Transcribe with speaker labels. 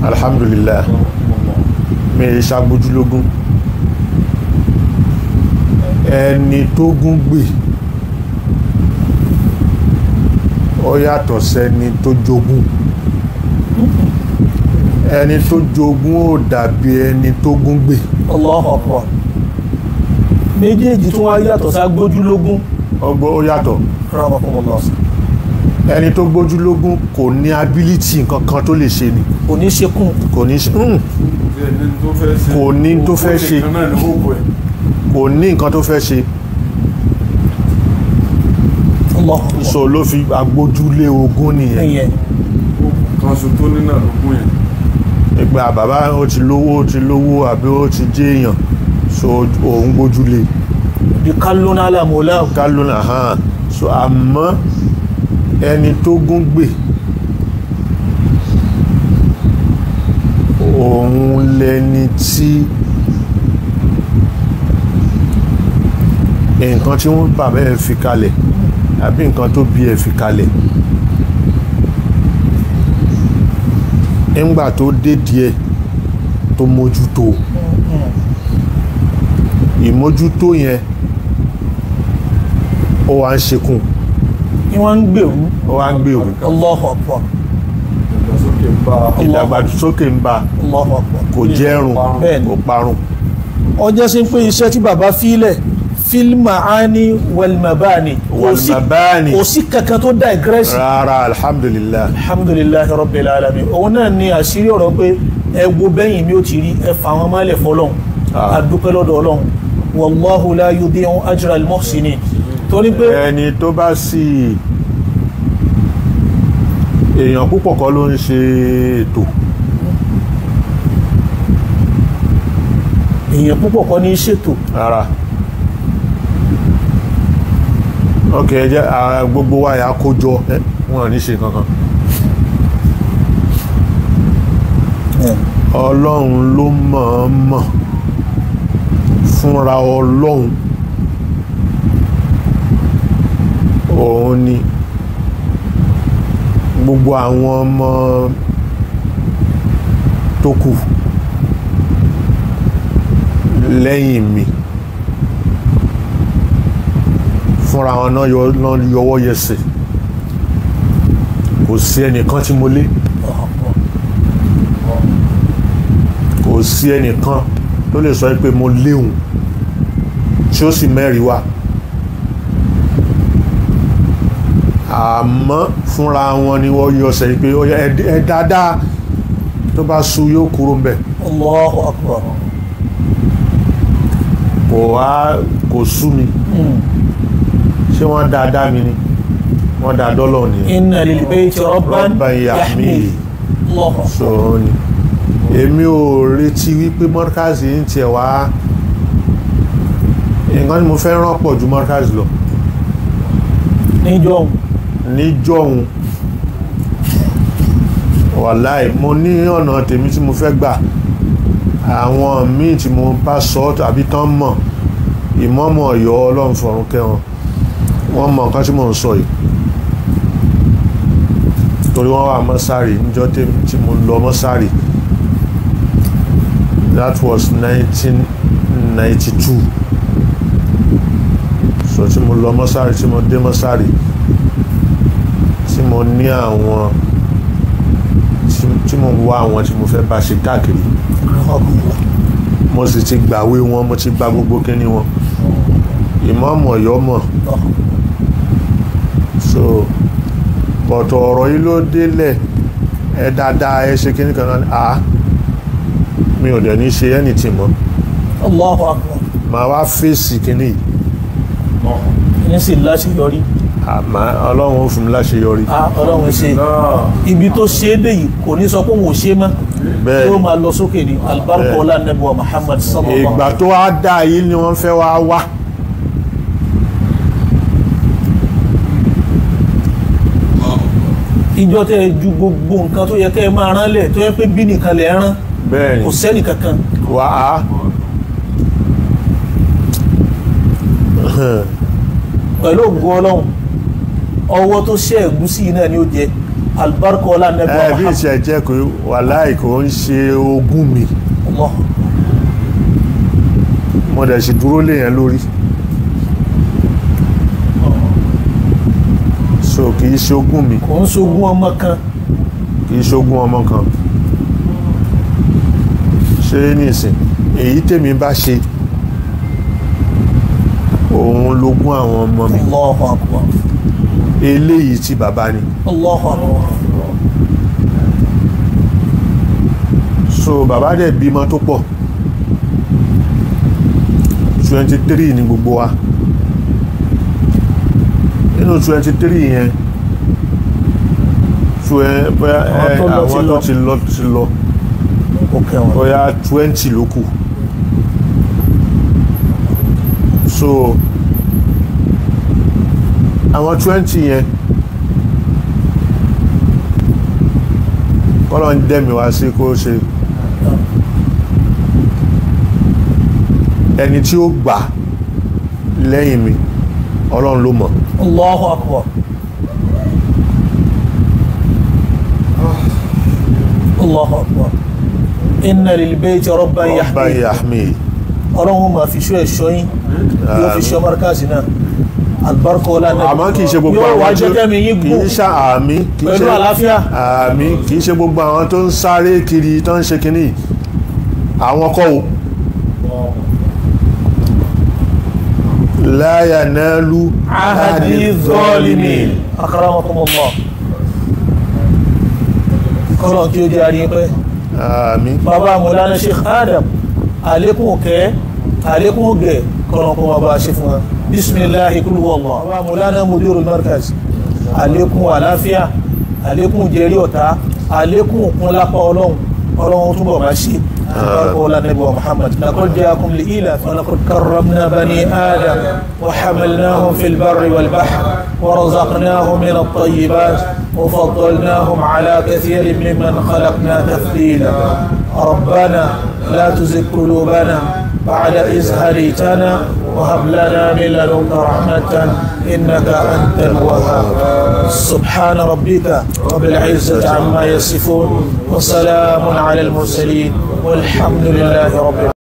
Speaker 1: Alhamdulillah, mi ì ṣàgbójúlógún. Ẹni tó gún gbè ó yàtọ̀ sẹ́ni tó jogún. Ẹni tó jogún ó dàbí ẹni tó gún gbè.
Speaker 2: Allahu Akbar. Méjèèjì tún wá yàtọ̀ ságbójúlógún.
Speaker 1: Ọgbọ́n ó yàtọ̀.
Speaker 2: Rahmatullah.
Speaker 1: Ẹni tó gbójúlógún kò ní ability nǹkan kan tó lè ṣe ni.
Speaker 2: Kò ní ṣekún.
Speaker 1: Kò ní ṣe. Kò ní tó fẹ́ ṣe. Kò ní nǹkan tó fẹ́ ṣe. So ló fi agbójúlé ogún nìyẹn.
Speaker 3: Kan ṣo tó ní náà lógún yẹn.
Speaker 1: Ìgbà bàbá ó ti lówó àbí ó ti jẹ́ èèyàn, so òun gbójúlé.
Speaker 2: Bí kálónà alámọ̀lá.
Speaker 1: Kálónà hàn. So àmọ́ ẹni tó gún gbè òun lẹni tí nǹkan tí wọ́n bàbá ẹ̀ fi kalẹ̀ àbí nǹkan tó bí ẹ̀ fi kalẹ̀, nígbà tó dé díẹ̀ tó mójútó, ìmójútó yẹn ó wá ń ṣekún,
Speaker 2: wọ́n ń gbèrú,
Speaker 1: ó wá ń gbèrú.
Speaker 2: Allahu Akbar.
Speaker 1: Ìdàgbàsókè ń bá,
Speaker 2: Allahu Akbar.
Speaker 1: Kò jẹ́rùn, kò parun.
Speaker 2: Ọjọ́ sí pé iṣẹ́ tí bàbá fílẹ̀ fílmàání wàlmàbáni, kò sí kankan tó digress
Speaker 1: rárá. Alhamdulillah,
Speaker 2: alhamdulillah rabbil alamin. Òun náà ni àṣírí ọ̀rọ̀ pé ẹ wo bẹ́yìn mi ó ti rí, ẹ fà wọn mọ́lẹ̀ fọlọ́hun, àdúpẹ́ lọ́dọ̀ Ọlọ́run. Wallahu la yudi'u ajra al-muhsinin. Torí pé
Speaker 1: ẹni tó bá sì èèyàn púpọ̀ kọ́ ló ń ṣe ètò,
Speaker 2: èèyàn púpọ̀ kọ́ ní ṣètò
Speaker 1: rárá. Ok, ẹ jẹ́ gbogbo wa yà kó jọ, wọn ní ṣe kankan. Ọlọ́run ló mọ̀ọ́mọ̀ fúnra Ọlọ́run, òun ni gbogbo àwọn ọmọ tó kù lẹ́yìn mi fúnra wọn náà yọwọ́ yẹsẹ̀. Kò sí ẹnìkan tí mo lé, kò sí ẹnìkan tó lè sọ pé mo léhùn tí ó sì mẹ́rin wá. Àmọ́ fúnra wọn ni wọ́n yọsẹ̀ pé ẹ dáadáa, tó bá sú yóò kúrò ń bẹ̀.
Speaker 2: Allahu Akbar.
Speaker 1: Kò wá kò sú mi. Ṣé wọ́n dáadáa mi ni? Wọ́n dáa dọ́lọ̀ ni.
Speaker 2: Inna lil bayti rabban yahmihi.
Speaker 1: So ni èmi ò retí wípé mọ́rkàzì ń tiẹ̀ wá. Nǹkan tí mo fẹ́ rán pọ̀ ju mọ́rkàzì lọ. Níjọ́hun wàláì, mo ní ọ̀nà tèmi tí mo fẹ́ gbà. Àwọn míì tí mo bá sọ tàbí tán mọ̀, ìmọ̀ọ́mọ̀ Ọ̀yọ́ Ọlọ́run fọ̀run kẹ́ wọn, wọ́n mọ̀ nǹkan tí mò ń sọ yìí, torí wọ́n wà mọ́sárì níjọ́ tí mo lọ mọ́sárì. That was 1992. So tí mo lọ mọ́sárì, tí mo dé mọ́sárì, tí mo ní àwọn tí mo wá àwọn tí mo fẹ́ bá ṣe káàkiri, mo sì ti gbàwé wọn, mo ti gba gbogbo kíní wọn. Ìmáàmù Ọ̀yọ́ mọ̀. So bọ̀tọ̀ ọ̀rọ̀ yìí ló délẹ̀, ẹ dáadáa ẹ ṣe kíní kan náà, mi ò dẹ̀ ní ṣe anything mọ́.
Speaker 2: Allahu Akbar.
Speaker 1: Màá wá fèsì kíní yìí.
Speaker 2: Ní sì láṣeyọrí.
Speaker 1: Àmọ́ Ọlọ́run ó fún mi láṣeyọrí.
Speaker 2: Ọlọ́run ṣe ibi tó ṣe é dé yìí kò ní sọ pé òun ò ṣe mọ́, yóò máa lọ sókè ní albarka ọlá nẹ́bùwà Muhammad sallallahu.
Speaker 1: Ìgbà tó wá dá yìí ni wọ́n fẹ́ wá wá.
Speaker 2: Ìjọ tẹ́ ju gbogbo nǹkan tó yẹ kẹ́ ẹ máa rán lẹ̀, tó yẹ pé bí nìkan lẹ̀ rán, kò sẹ́nì kankan.
Speaker 1: Wà á.
Speaker 2: Pẹ̀lú ògo Ọlọ́run, Ọwọ́ tó ṣe ẹ̀gúsí náà ni ó jẹ albarka ọlá nẹ́bí
Speaker 1: ẹ bí ìṣe jẹ́ pé wàláì kò ń ṣe ogún mi. Mo dẹ̀ sì dúró lé yẹn lórí. So kì í ṣe ogún mi.
Speaker 2: Kò ń ṣogún ọmọ kan.
Speaker 1: Kì í ṣogún ọmọ kan. Ṣé nísìn èyí tèmi bá ṣe òun lógún àwọn ọmọ mi.
Speaker 2: Allahu Akbar.
Speaker 1: Eléyìí tí bàbá ni.
Speaker 2: Allahu Akbar.
Speaker 1: So bàbá dẹ̀ bímọ tó pọ̀. 23 ni gbogbo wa. Nínú 23 yẹn àwọn tó ti lọ ti lọ bóyá 20 ló kù. So àwọn 20 yẹn kọ́lọ̀ ń dẹ̀mí wá sí kó ṣe ẹni tí ó gbà lẹ́yìn mi Ọlọ́run ló mọ̀.
Speaker 2: Allahu Akbar. Allahu Akbar. Inna lil bayti rabban yahmi. Ọlọ́run máa fi ṣọ́ ẹ̀ṣọ́ yín, yóò fi ṣọ́ márkàsì náà. Albarka ọlá náà.
Speaker 1: Àmọ́ kì í ṣe gbogbo àwọn tí kì í ṣe àmì
Speaker 2: pẹ̀lú àlàáfíà.
Speaker 1: Àmì kì í ṣe gbogbo àwọn tó ń sáré kiri tó ń ṣe kínní àwọn kọ́ o. La yanalu
Speaker 2: ahadi zalimin. Akramakumullah. Kọ́lọ̀ kí ó jẹ́ àrí pẹ́.
Speaker 1: Àmín.
Speaker 2: Bàbá Mọ̀lánà Sheikh Adam, àlékún kẹ́, àlékún gẹ̀, kọ́lọ̀ kó máa bá ṣe fún wa. Bismillahi kúlù wallah. Bàbá Mọ̀lánà Mudirul Markaz, àlékún àláfíà, àlékún jẹ́rí ọ̀tá, àlékún òkun lápá Ọlọ́run, Ọlọ́run túbọ̀ máa ṣe. قول النبي محمد لقد جاءكم لإيلاف ولقد كرمنا بني آدم وحملناهم في البر والبحر ورزقناهم من الطيبات وفضلناهم على كثير ممن خلقنا تفضيلا. ربنا لا تزغ قلوبنا بعد إذ هديتنا وهب لنا من لدنك رحمة إنك أنت الوهاب. سبحان ربك رب العزة عما يصفون وسلام على المرسلين والحمد لله رب العالمين.